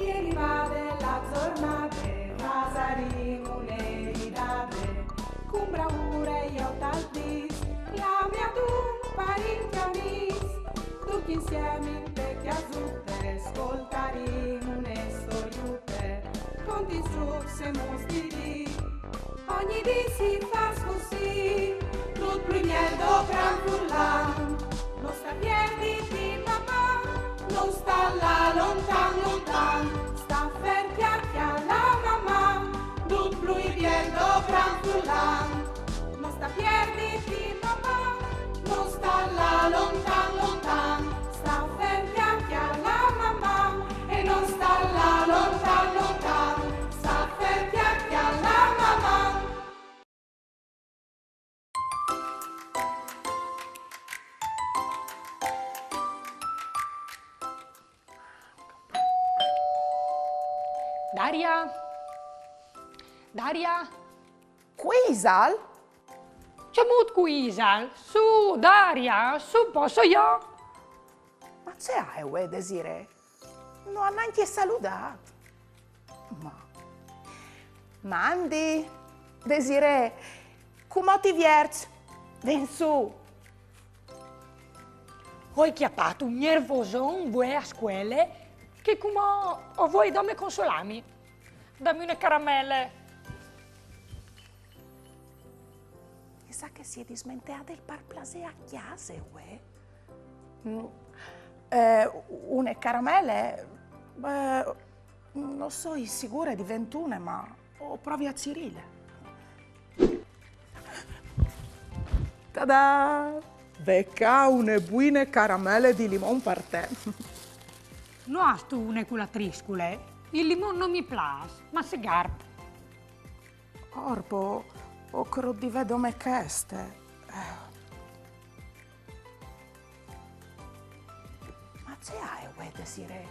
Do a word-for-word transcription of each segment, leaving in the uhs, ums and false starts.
È rivade la zornade, fasarìn une ridade, cun braure jo tal dis, clame adun parint e amis, ducj insiemi inte cjasute, scoltarìn une storiute, conti su se mus di dì. Ogni dì si fâs cussì, dut plui biel dopran furlan. No sta pierditi, mamà, no sta lâ lontan, lontan. Sta fer, cjalà, cjalà, mamà, dut plui biel dopran furlan. No sta pierditi, mamà, no sta lâ lontan, lontan. Sta fer, cjalà, cjalà, mamà, e no sta lâ lontan, lontan. Sta fer, cjalà, cjalà, mamà. Daria? Daria? Cui isal? Cemût cui isal? Sù, Daria, sù, po, o soi jo. Ma ce aie vuê, Desirée? No à nancje saludât. Ma... Mandi, Desirée, cumò ti vierç. Ven sù. O ai cjapât un gnervoson vuê a scuele, che cumò o vuei dome consolâmi. Dami une caramele. E sa che si è dismenteade il par plasê a cjase, vuê? Mm, eh, une caramele? Eh, no soi sigure di ventune, ma o provi a cirîle. Tadà! Ve ca une buine caramele di limon par te. No âstu une cu la triscule? Il limon no mi plâs, ma se garp. Orpo, o crôt di vê dome cheste. Ma ce aie vuê, Desirée?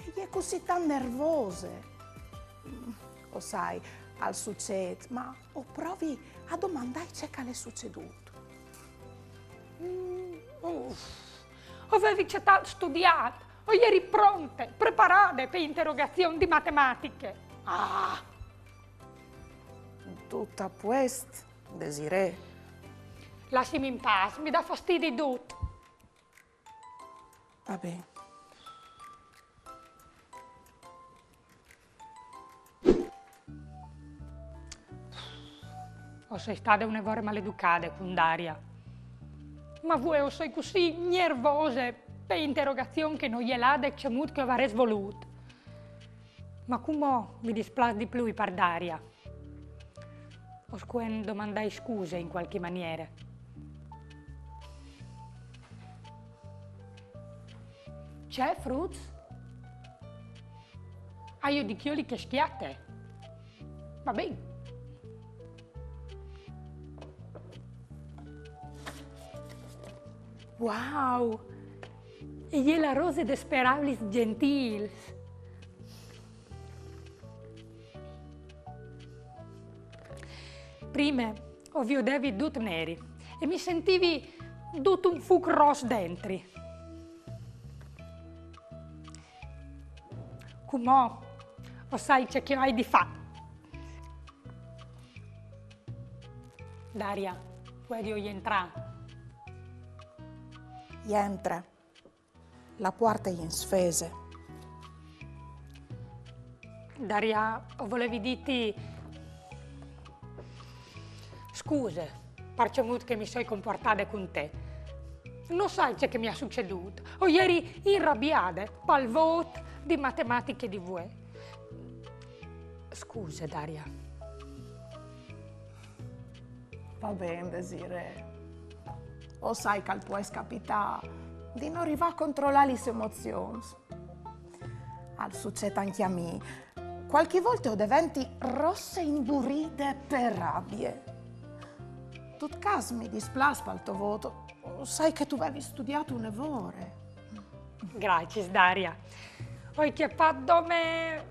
E je cussì tant nervose. Mm, o sai, al sucêt, ma o provi a domandâi ce che al è sucedût. Mm, uf. O vevi cetant studiât, o jeri pronte, preparade pe interogazion di matematiche. Ah! Dut a puest, Desirée? Lassimi in pâs, mi da fastidi dut. Va ben. O soi stade une vore maleducade cun Daria. Ma vuê o soi cussì gnervose pe interogazion che no je lade cemût che o varès volût. Ma cumò mi displâs di plui par Daria. O scuen domandâi scuse in cualchi maniere. Ce, fruts? Aio di cjoli chê scjate. Va ben. Wow! E je la rose des peraulis gjentîls. Prime o viodevi dut neri e mi sentivi dut un fûc ros dentri. Cumò o sai ce che o ai di fâ. Daria, puedio jentrâ? Jentre. La puarte e je in sfese. Daria, o volevi dîti scuse par cemût che mi soi compuartade cun te. No sai ce che mi à sucedût. O jeri inrabiade pal vôt di matematiche di vuê. Scuse, Daria. Va ben, Desirée. O sai che al pues capitâ di no rivâ a controlâ lis emozions. Al sucêt ancje a mi. Cualchi volte o deventi rosse imburide pe rabie. Dut câs, mi displâs pal to vôt. O sai che tu vevis studiât une vore. Graciis, Daria. O ai cjapât dome,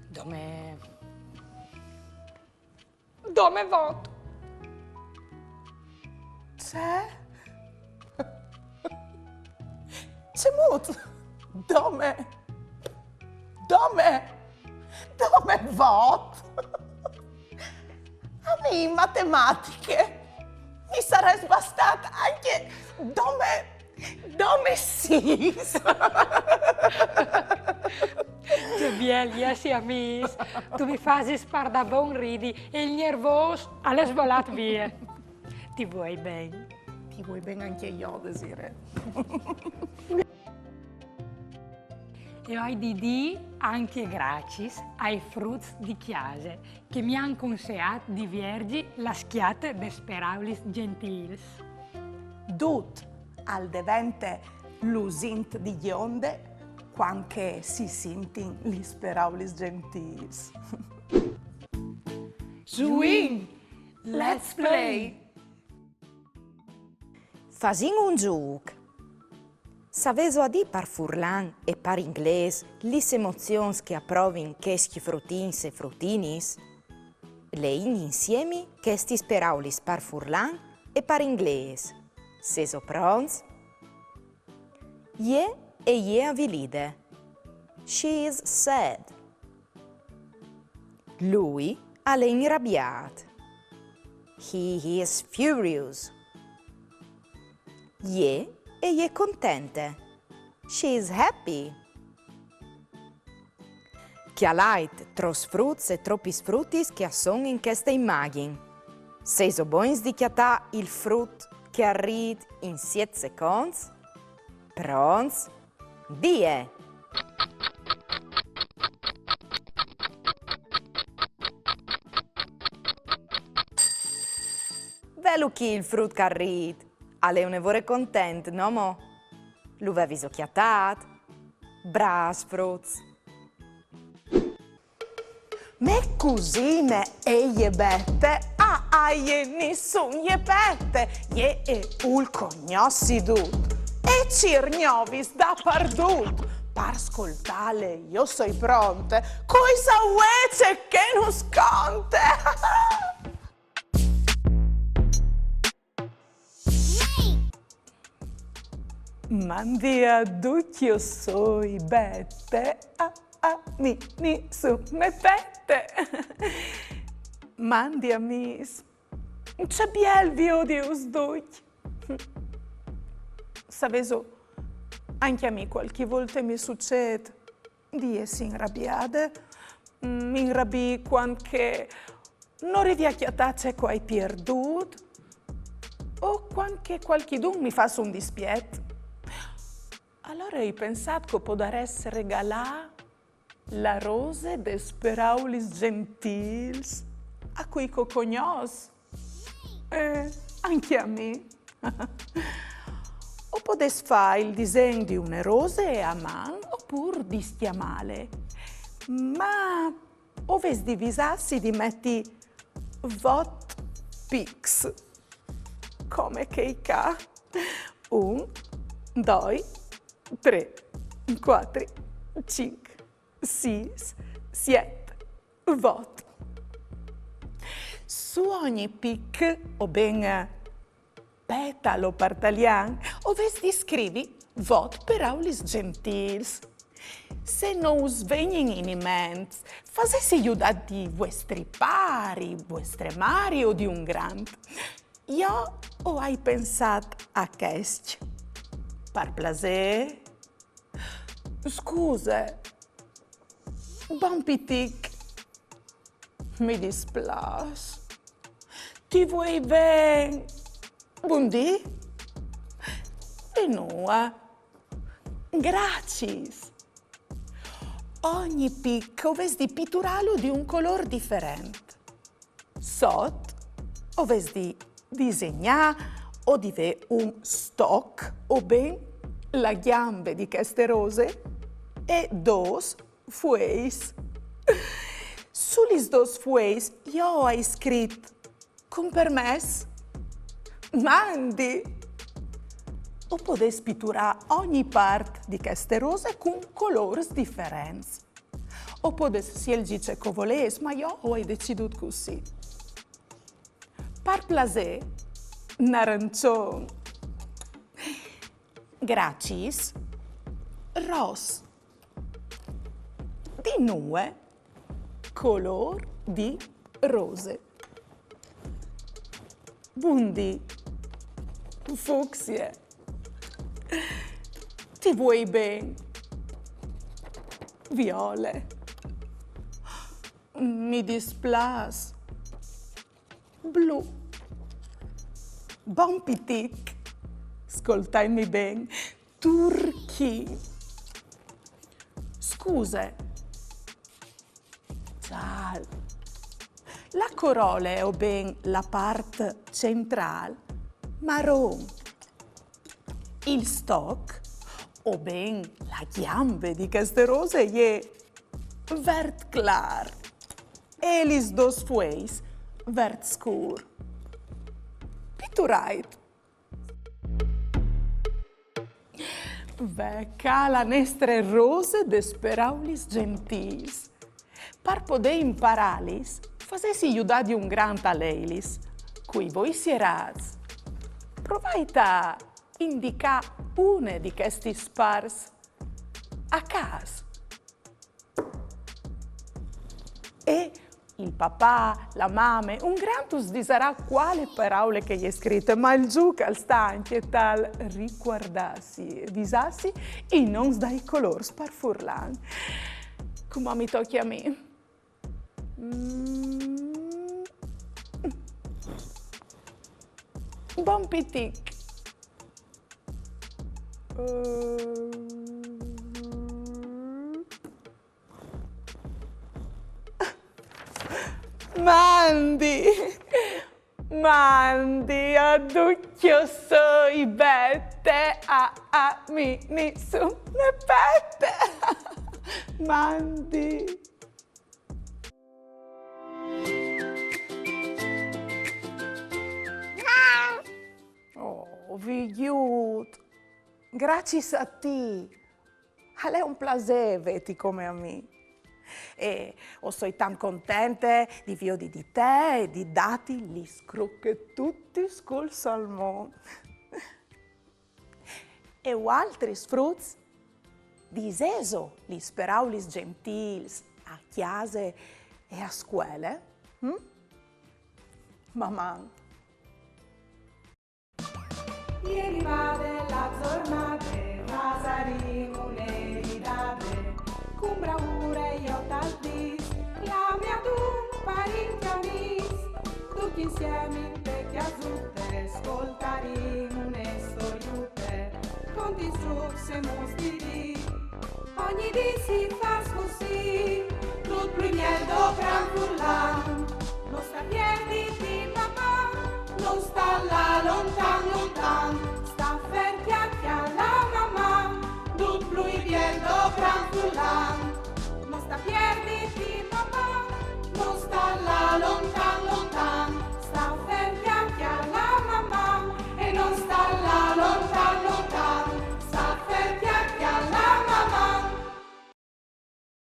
dome dome vot. Ce? Cemût? Dome Dome, dome vot? A mi in matematiche mi sarès bastât ancje dome, dome sîs. Ce biel jessi amîs. Tu mi fasis pardabon ridi e il gnervôs al è svolât vie. Ti vuei ben. Ti vuei ben ancje jo, Desirée. E o ai di dî ancje graciis ai fruts di cjase che mi àn conseât di vierzi la scjate des peraulis gjentîls. Dut al devente lusint di gjonde cuant che si sintin lis peraulis gjentîls. Zuìn! Let's play! Fasìn un zûc. Savêso a dî par furlan e par inglês lis emozions che a provin chescj frutins e frutinis? Leìn insiemi chestis peraulis par furlan e par inglês. Sêso pronts? Jê e je avilide. She is sad. Lui al è inrabiât. He is furious. Jê e je contente. She is happy. Cjalait trops fruts e tropis frutis che a son in cheste imagjin. Sêso bogns di cjatâ il frut che al rît in siet seconts? Pronts? Vie! Velu chi il frut che al rît. Al è une vore content, no mo? Lu veviso cjatât? Brâfs fruts! Mê cusine e je Bete, a jê nissun je pete, jê e vûl cognossi dut e cîr gnovis dapardut. Par scoltâle jo soi pronte, cui sa vuê ce che nus conte. Mandi a ducj, jo soi Bete, a, a mi nissun me pete. Mandi amîs, ce biel viodius ducj. Savêso, ancje a mi cualchi volte mi sucêt di jessi inrabiade, mm, mi inrabî cuant che no rivi a cjatâ ce che o ai pierdût, o cuant che cualchidun mi fâs un dispiet. Alore o ai pensât che o podarès regalâ la rose des peraulis gjentîls a cui che o cognòs. Eh, ancje a mi. O podês fâ il disen di une rose a man opûr di scjamâle. Ma o vês di visâsi di meti vot pics. Come chei ca. Un, doi, trê, cuatri, cinc, sîs, siet, vot. Su ogni pic, o ben petalo par talian, o vês di scrivi vot peraulis gjentîls. Se no us vegnin iniment, fasêsi judâ di vuestri pari, vuestre mari o di un grant. Jo o ai pensât a chescj. Par plasê? Scuse. Bon pitic. Mi displâs. Ti vuei ben. Bundì. E nuie. Graciis. Ogni pic o vês di piturâlu di un colôr diferent. Sot o vês di disegnâ o di vê un stoc o ben la gjambe di cheste rose e dôs fueis. Su lis dôs fueis jo o ai scrit: cun permès, mandi. O podês piturâ ogni part di cheste rose cun colôrs diferents. O podês sielzi ce che o volês, ma jo o ai decidût cussì. Par plasê, narançon. Graciis. Ros. Di nue, colôr di rose. Bundì, fucsie. Ti vuei ben, viole. Mi displâs, blu. Bon pitic, scoltaimi ben, turchin. Scuse, zâl. La corole, o ben la part centrâl, maron. Il stoc, o ben la gjambe di cheste rose, e je vert clâr. E lis dôs fueis, vert scûr. Piturait. Ve ca la nestre rose des peraulis gentîls. Par podê imparâlis, fasêsi judâ di un grant a leilis. Cui voi sierâts, provait a indicâ une di chestis parts a câs. E il papà, la mame, un grant us disarà cuale peraule che e je scrite, ma il zûc al sta ancje tal ricuardâsi, visâsi i nons dai colôrs par furlan. Cumò mi tocje a mi. Mm. Bon pitic. Eh. Mandi! Mandi, a ducj o soi Bete, a, a mi nissun me pete. Mandi. Oh, vigjut, graciis a ti. Al è un plasê vêti come a mi. E o soi tant contente di viodi di te e di dâti lis crochetutis cul salmon. E vualtris fruts? Disêso lis peraulis gentîls a cjase e a scuele? Hm? Maman! E je rivade la zornade, fasarìn une ridade, cun braure jo tal dîs, clamìn adun parint e amîs, ducj insiemi inte cjasute, scoltarìn une storiute, contint zûcs e mûts di dì. Ogni dì si fâs cussì, dut plui biel dopran furlan. No sta pierditi, Maman, no sta lâ lontan, lontan. Sta fer cjale, cjale, Maman, dut plui biel dopran furlan. No sta pierditi, Maman, no sta lâ lontan, lontan.